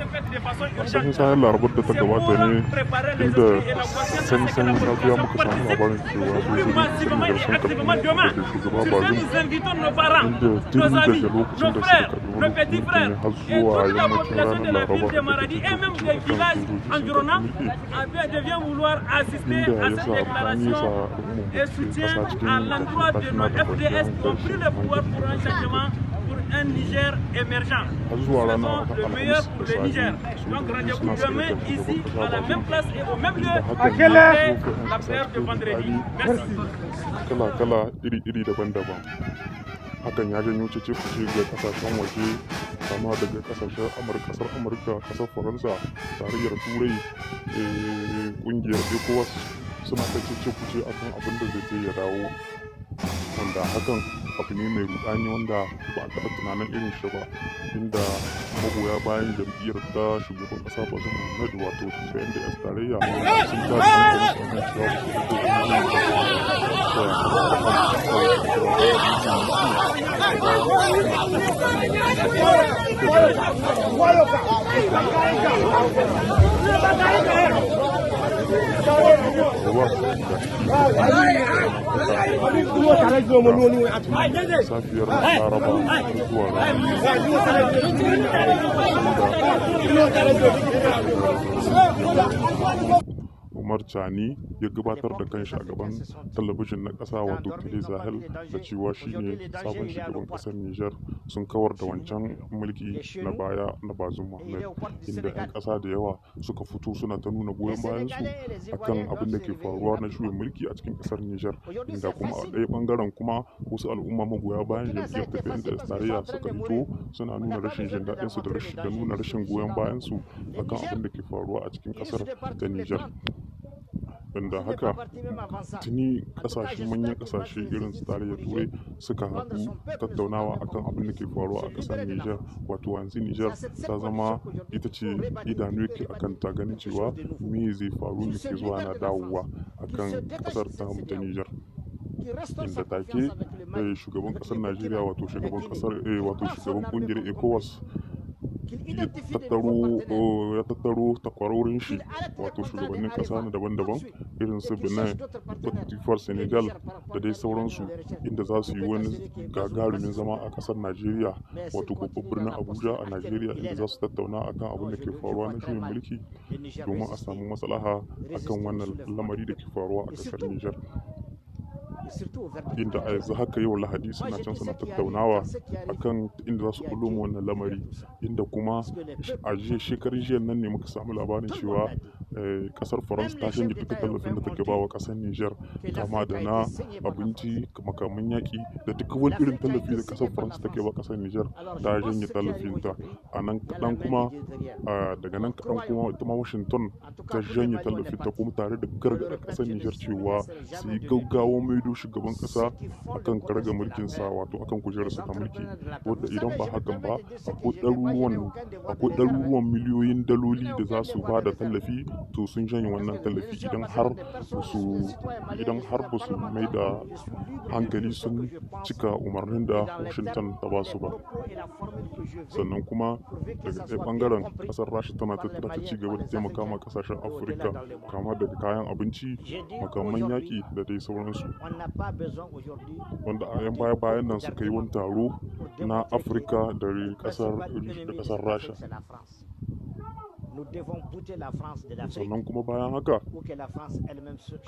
A sanyin safiyar Larabar da ta gabata ne inda sanyin sanyin safiya muka samu labarin cewa sojojin ƙasar Nijar sun karɓi mulki daga shugaba Bazoum, inda tun daga lokacin da suka karɓi mulki ne har zuwa yammacin ranar Laraba ake ta cece-kuce akan sojoji sun karɓi mulki, inda ya sa an yi sa al'ummar ƙasa cikin tashin tashina da kwanciyar hankali Un Niger émergent. Har zuwa ranar Le meilleur Alhamis pour da le safe, Niger. Donc sojoji rendez-vous suna tsaye demain kan shugaban ici ƙasa à la même Bazoum, place et au même lieu inda hakan après ya jefa 'yan la ƙasa prière de cikin vendredi. rudani Merci. kala-kala, iri-iri, daban-daban. Hakan ya janyo cece-kuce ga kasashen waje, kama daga kasashen Amurka, kasar Amurka, kasar Faransa, Tarayyar Turai, kungiyar ECOWAS, suna ta cece-kuce akan abin da zai je ya dawo, wanda hakan abu ne mai rudani wanda ba a taɓa tunanin irin shi ba, inda magoya bayan jam'iyyar ta shugaban ƙasa Bazoum Muhammad, wato PNDS Tarayya, sun tada hankalinsu akan cewa ba su fito ba ga safiyar Laraba zuwa ranar inda Umar Chani ya gabatar da kanshi a gaban talabijin na ƙasa, wato Tele Sahel, da cewa shine sabon shugaban ƙasar Nijar, sun kawar da wancan mulki na baya na Bazoum Muhammad, inda 'yan ƙasa da yawa suka fito suna ta nuna goyon bayan su akan abin da ke faruwa na juyin mulki a cikin ƙasar Nijar, inda kuma a ɗaya ɓangaren kuma wasu al'umma magoya bayan jam'iyyar PNDS Tarayya suka fito suna nuna rashin jin daɗin su da nuna rashin goyon bayan su akan abin da ke faruwa a cikin ƙasar ta Nijar. Wanda haka tuni kasashe, manyan kasashe irin su Tarayyar Turai, suka haɗu tattaunawa akan abin da ke faruwa a ƙasar Niger. Wato yanzu Niger ta zama ita ce idanu yake akan ta, ganin cewa me zai faru, me ke zuwa na dawowa akan ƙasar ta ta Niger, inda take shugaban ƙasar Najeriya, wato shugaban ƙasar, wato shugaban ƙungiyar ECOWAS, ya tattaro takwarorin shi, wato shugabannin kasa na daban-daban irin su Benin, Cote d'Ivoire, Senegal da dai sauransu, inda za su yi wani gagarumin zama a kasar Najeriya, wato babban birnin Abuja a Najeriya, inda za su tattauna akan abin da ke faruwa na juyin mulki domin a samu maslaha akan wannan lamari da ke faruwa a kasar Niger, inda a yanzu haka yau Lahadi suna can suna tattaunawa akan inda za su bullo wannan lamari, inda kuma a jiya, shekarun jiya nan ne muka samu labarin cewa kasar Faransa ta shanye duka tallafin da take bawa kasar Niger, kama da na abinci, makaman yaƙi da duk wani irin tallafi da kasar Faransa take ba kasar Niger, ta janye tallafinta. A nan kaɗan kuma, daga nan kaɗan kuma, ita ma Washington ta janye tallafin ta kuma, tare da gargaɗa kasar Niger cewa su yi gaggawa maido shugaban kasa akan karagar mulkin sa, wato akan kujerarsa ta mulki, wadda idan ba hakan ba akwai ɗaruruwan miliyoyin daloli da za su ba da tallafi, to sun janye wannan tallafi idan har ba su mai da hankali sun cika umarnin da Washington ta ba su ba. Sannan kuma daga ɗaya ɓangaren, ƙasar Rasha tana tattara ta ci gaba da taimaka ma ƙasashen Afirka, kama daga kayan abinci, makaman yaƙi da dai sauransu, wanda a yan baya bayan nan suka yi wani taro na Afirka da ƙasar Rasha. Sannan kuma bayan haka,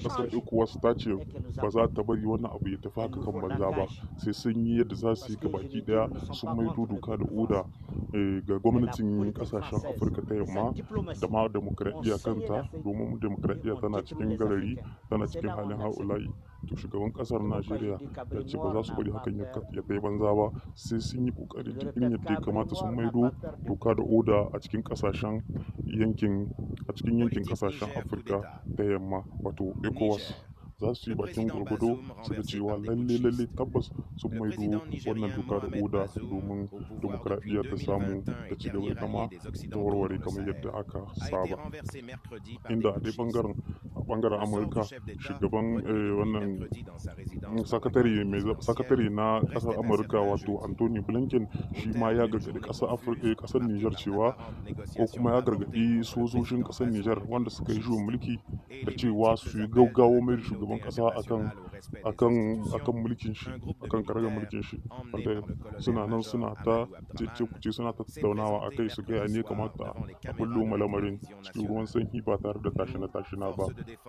kasar ECOWAS ta ce ba za ta bari wannan abu ya tafi haka kan banza ba, sai sun yi yadda za su yi baki daya sun maido doka da oda ga gwamnatin kasashen Afirka ta Yamma da ma demokradiyya kanta, domin demokradiyya tana cikin garari, tana cikin halin ha'ula'i. To shugaban kasar Najeriya ya ce ba za su bari hakan ya kai banza ba, sai sun yi kokari duk yadda ya kamata sun maido doka da oda a cikin yankin kasashen Afirka ta Yamma, wato ECOWAS. Za su yi bakin gwargwado su ga cewa lalle lalle tabbas sun maido wannan doka da oda domin demokradiyya ta samu ta ci gaba, ita ma ta warware kamar yadda aka saba, inda a ɗaya bangaren Bangaren Amurka, shugaban wannan sakatare na kasar Amurka, wato Anthony Blinken, shi ma ya gargaɗi ƙasar Afirka, ƙasar Niger, cewa ko kuma ya gargaɗi sojojin ƙasar Niger wanda suka yi juyin mulki da cewa su yi gaggawa mai shugaban ƙasa akan mulkin shi, akan karagar mulkin shi, wanda suna nan suna ta cece kuce, suna ta tattaunawa akai su ga ne kamata a bullo ma lamarin cikin ruwan sanyi ba tare da tashina tashina ba,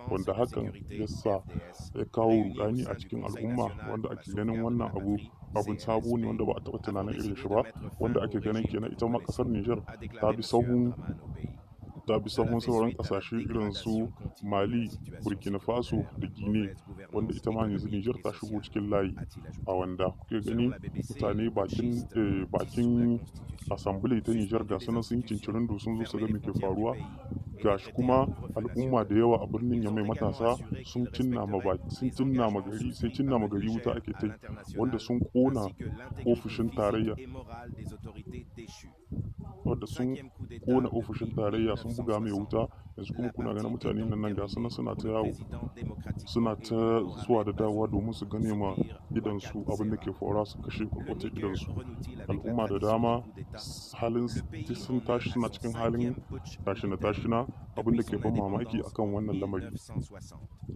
wanda hakan ya sa ya kawo rudani a cikin al'umma, wanda ake ganin wannan abu abun sabo ne wanda ba a taɓa tunanin irin shi ba, wanda ake ganin kenan ita ma ƙasar Niger ta bi sahun sauran ƙasashe irin su Mali, Burkina Faso da Guinea, wanda ita ma yanzu Niger ta shigo cikin layi, a wanda kuke gani mutane bakin assembly ta Niger ga sunan sun cincirindo, sun zo su ga me ke faruwa. Gashi kuma al'umma da yawa a birnin Yamai, matasa sun cinna ma gari, sai cinna ma gari wuta ake ta, wanda sun kona ofishin tarayya, wanda sun kona ofishin tarayya, sun buga mai wuta. Yanzu kuma kuna ganin mutane nan ga su nan suna ta yawo, suna ta zuwa da dawowa domin su gane ma idansu abin da ke faruwa, su kashe kwarkwatar idansu. Al'umma da dama halin sun tashi, suna cikin halin tashina tashina, abin da ke ban mamaki akan wannan lamari,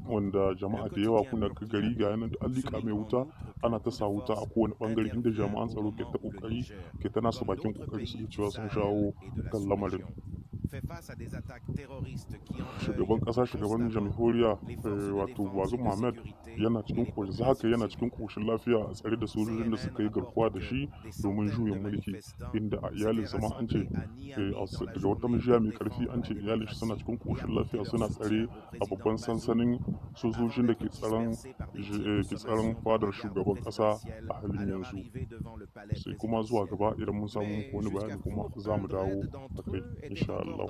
wanda jama'a da yawa kuna ga gari ga yanan an liƙa mai wuta, ana ta sa wuta a kowane bangare, inda jami'an tsaro ke ta kokari, ke ta nasu bakin kokari su cewa sun shawo kan lamarin. Shugaban kasa, shugaban jamhuriya, wato Bazoum Mohammed, yana cikin koshin haka, yana cikin koshin lafiya, a tsare da sojojin da suka yi garkuwa da shi domin juyin mulki, inda a iyalinsa ma an ce, daga wata majiya mai karfi, an ce iyalin shi suna cikin koshin lafiya, suna tsare a babban sansanin sojojin da ke tsaron fadar shugaban kasa a halin yanzu. Sai kuma zuwa gaba idan mun samu muku wani bayani kuma za mu dawo a kai, insha Allah.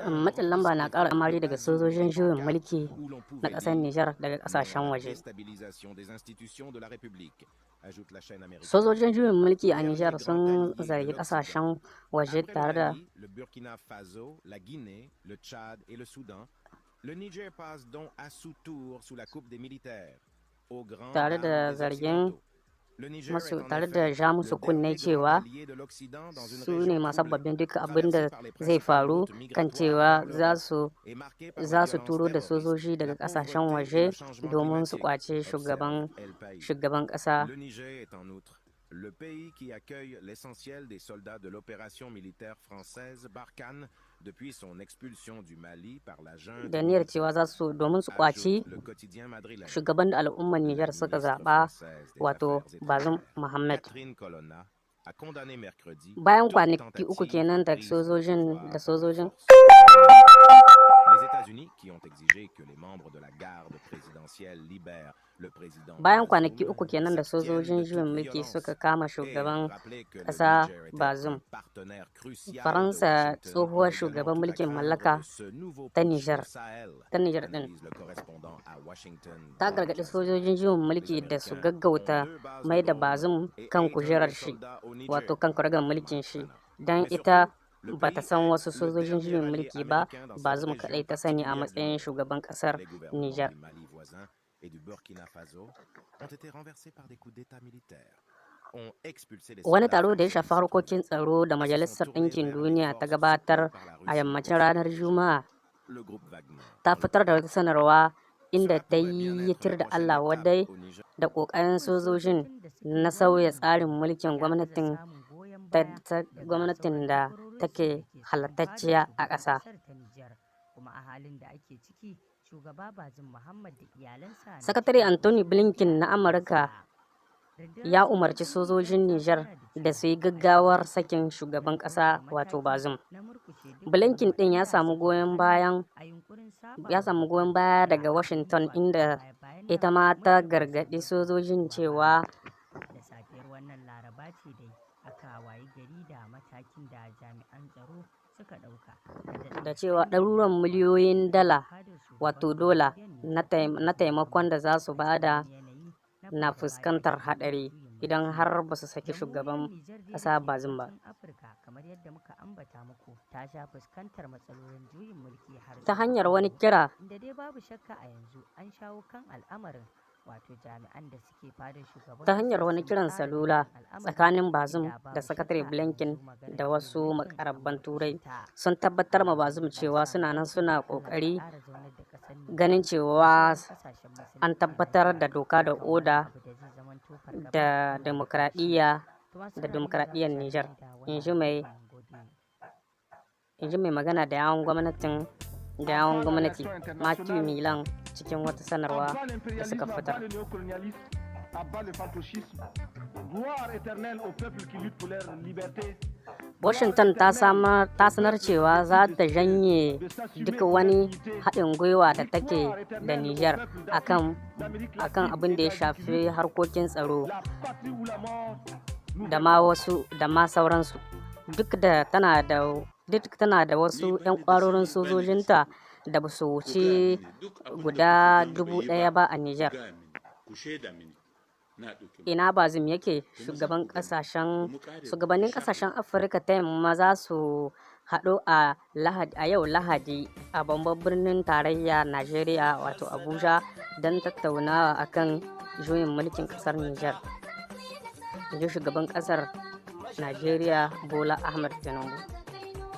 Matsin lamba na ƙara kamari daga sojojin juyin mulki na ƙasar Nijar daga ƙasashen waje. Sojojin juyin mulki a Nijar sun zargi ƙasashen waje tare da Le Niger passe donc à sous-tour sous la coupe des militaires. Tare da zargin masu, tare da ja musu kunne cewa su ne musabbabin duk abin da zai faru, kan cewa za su turo da sojoji daga kasashen waje domin su kwace shugaban kasa. Le pays qui accueille l'essentiel des soldats de l'opération militaire française Barkhane depuis son expulsion du Mali par la junte. Da niyyar cewa za su domin su kwaci shugaban da al'ummar Nijar suka zaɓa, wato Bazoum Mohammed. Bayan kwanaki 3 kenan da sojojin Les États-Unis, qui ont exigé que les membres de la garde présidentielle libèrent le président. Bayan kwanaki 3 kenan da sojojin juyin mulki suka kama shugaban ƙasa Bazoum. Faransa, tsohuwar shugaban mulkin mallaka ta Nijar din, ta gargaɗi sojojin juyin mulki da su gaggauta mai da Bazoum kan kujerar shi, wato kan karagar mulkin shi, don ita ba ta san wasu sojojin juyin mulki ba, Bazoum kaɗai ta sani a matsayin shugaban ƙasar Nijar. Et du Burkina Faso ont été renversés par des coups d'État militaires. Wani taro da ya shafi harkokin tsaro da Majalisar Ɗinkin Duniya ta gabatar a yammacin ranar Juma'a ta fitar da wata sanarwa inda ta yi tir da Allah wadai da ƙoƙarin sojojin na sauya tsarin mulkin gwamnatin da take halattacciya a ƙasa. Kuma a halin da ake ciki, shugaba Bazum Muhammad da iyalansa. Sakatare Anthony Blinken na Amurka ya umarci sojojin Nijar da su yi gaggawar sakin shugaban ƙasa, wato Bazoum. Blinken ɗin ya samu goyon baya daga Washington, inda ita ma ta gargaɗi sojojin cewa Da safiyar wannan Laraba ce dai aka wayi gari da matakin da jami'an tsaro suka ɗauka da cewa ɗaruruwan miliyoyin dala, wato dola, na taimakon da za su bada na fuskantar haɗari. idan har ba su saki Jamhuriyar shugaban Nijar dai da ƙasa ke Bazum ba. yammacin Afirka, kamar yadda muka ambata muku, ta sha fuskantar matsalolin juyin mulki har Ta sau hanyar wani uku, kira inda dai babu shakka a yanzu an shawo kan al'amarin, wato jami'an da suke fadar shugaban Ta hanyar ƙasar wani sun kiran ƙara salula duban al'amarin, tsakanin Bazum inda da babu Sakatare shakka a Blinken yanzu maganar da juyin wasu mulkin an makarabban Turai murƙushe ta. sun tabbatar ma Allah Bazum ya cewa sa suna mu nan dace, suna Allah ya ƙoƙari ƙara zaunar da ƙasar Nijar ganin da cewa sauran ƙasashen an musulmi a tabbatar lafiya da doka da dukkan wani oda abu da zai zamanto fargaba, da Allah ya kawo shi. demokradiyya To masu da saurare, za mu demokradiyyar sha Nijar, da in wannan ji mai rahoton, mun gode. in ji mai magana da yawun gwamnatin da yawun gwamnati Matthew Milan cikin wata sanarwa da suka fitar. Washington ta samar ta sanar cewa za ta janye duk wani haɗin gwiwa da take da Nijar akan abin da ya shafi harkokin tsaro da ma wasu da ma sauransu, duk da tana da duk tana da wasu 'yan ƙwarorin sojojinta da ba su Ku gaya wuce mini duk abin da guda kuka gani bai dubu yi ɗaya ba, ba a ku Nijar. gaya mini, ku shaida mini, na ɗauki Ina mataki. Bazum yake? Kuma za Shugaban ku gani, ƙasashen ba mu ƙare ba, ku shugabannin sha ƙasashen kallo. Afirka ta Yamma za su haɗu a yau Lahadi a babban birnin tarayya Najeriya, wato Abuja, don tattaunawa akan juyin mulkin ƙasar Nijar, inji shugaban ƙasar Najeriya Bola Ahmed Tinubu.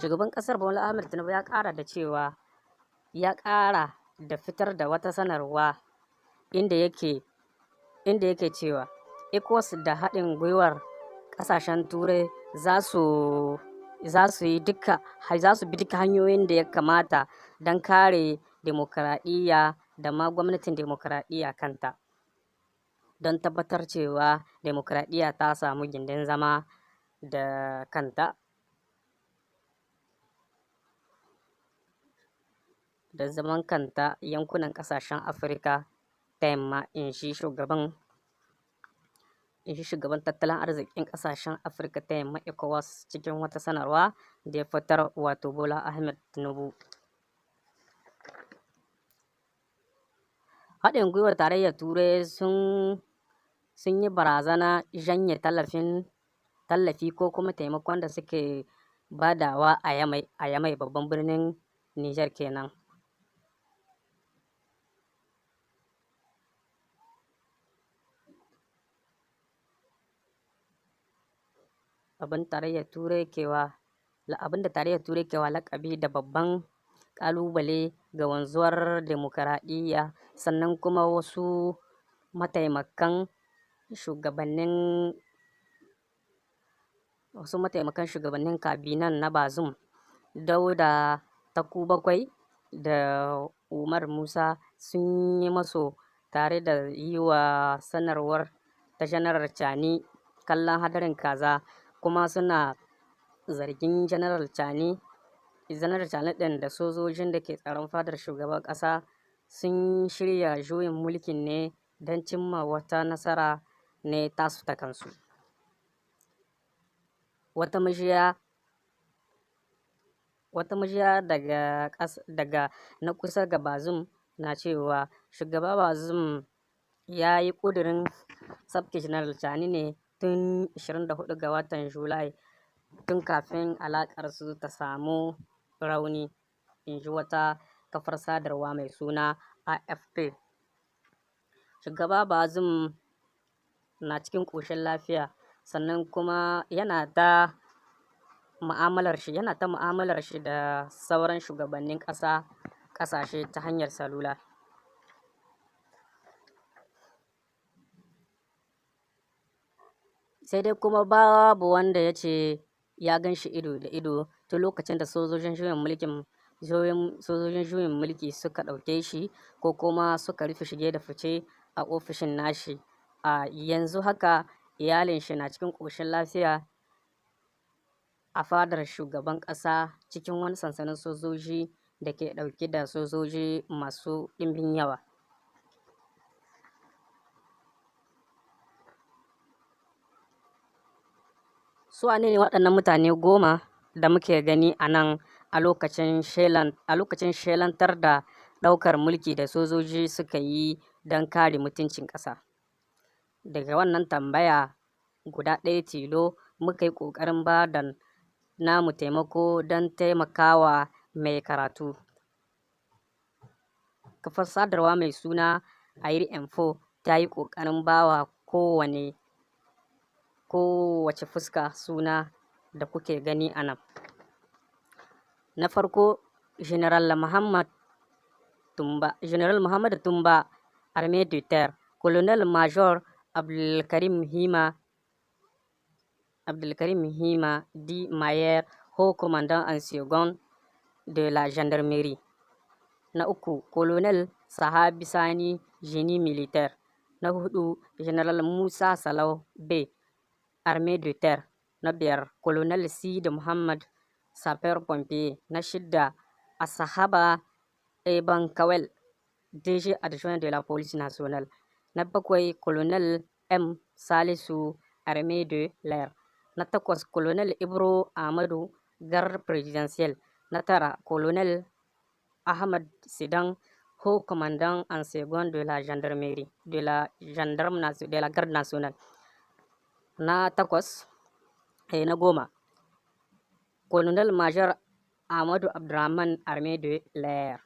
Shugaban ƙasar Bola Ahmed Tinubu ya ƙara da cewa ya ƙara da fitar da wata sanarwa inda yake cewa ECOWAS da haɗin gwiwar ƙasashen Turai za su bi duka hanyoyin da ya kamata don kare dimokuraɗiyya da ma gwamnatin dimokuraɗiyya kanta, don tabbatar cewa dimokuraɗiyya ta samu gindin zama da kanta da zaman kanta yankunan ƙasashen Afirka ta Yamma, in shi shugaban tattalin arzikin ƙasashen Afirka ta Yamma, ECOWAS, cikin wata sanarwa da ya fitar, wato Bola Ahmed Tinubu. Haɗin gwiwar Tarayyar Turai sun yi barazana janye tallafi ko kuma taimakon da suke badawa a Yamai, babban birnin Nijar kenan. Abin Tarayyar Turai kewa abin da Tarayyar Turai kewa lakabi da babban ƙalubale ga wanzuwar dimokuraɗiyya. Sannan kuma wasu mataimakan shugabannin kabinan na Bazum, Dauda Takubakwai da Umar Musa, sun yi maso tare da yi wa sanarwar ta Janaral Chani kallon hadarin kaza, kuma suna zargin Janaral Chani ɗin da sojojin da ke tsaron fadar shugaban ƙasa sun shirya juyin mulkin ne don cimma wata nasara ne tasu ta kansu. Wata majiya daga na kusa ga Bazum na cewa shugaba Bazum ya yi ƙudurin sabke Janaral Chani ne tun 24 ga watan Julai, tun kafin alaƙarsu ta samu rauni, in ji wata kafar sadarwa mai suna AFP. Shugaba Bazum na cikin ƙoshin lafiya, sannan kuma yana ta mu'amalar shi da sauran shugabannin ƙasashe ta hanyar salula. Sai dai kuma babu wanda ya ce ya gan shi ido da ido tun lokacin da sojojin juyin mulki suka ɗauke shi ko kuma suka rufe shige da fice a ofishin nashi. A yanzu haka iyalin shi na cikin ƙoshin lafiya a fadar shugaban ƙasa, cikin wani sansanin sojoji da ke ɗauke da sojoji masu ɗimbin yawa. Su wane ne waɗannan mutane 10 da muke gani a nan a lokacin shelantar da ɗaukar mulki da sojoji suka yi don kare mutuncin ƙasa? Daga wannan tambaya guda ɗaya tilo muka yi ƙoƙarin ba da namu taimako don taimakawa mai karatu. Kafar sadarwa mai suna Air Info ta yi ƙoƙarin ba wa kowace fuska suna da kuke gani a nan. Na farko, General Muhammad Tumba, Armée de Terre, Colonel Major Abdulkarim Hima dit Mayer, haut commandant en second de la gendarmerie. Na uku, Colonel Sahabi Sani, génie militaire. Na hudu, General Musa Salau B, Armée de Terre. Na biyar, Colonel Sidi Muhammad, sapeur pompier. Na shidda, Asahaba Eban Kawel, DG adjoint de la police nationale. Na bakwai, Colonel M Salisu, Armée de l'air. Na takwas, Colonel Ibro Ahmadu, garde présidentielle. Na tara, Colonel Ahmad Sidan, haut commandant en second de la gendarmerie, de la gendarme de la garde nationale. Na takwas, na 10, Colonel Major Ahmadu Abdurrahman, Armée de l'air.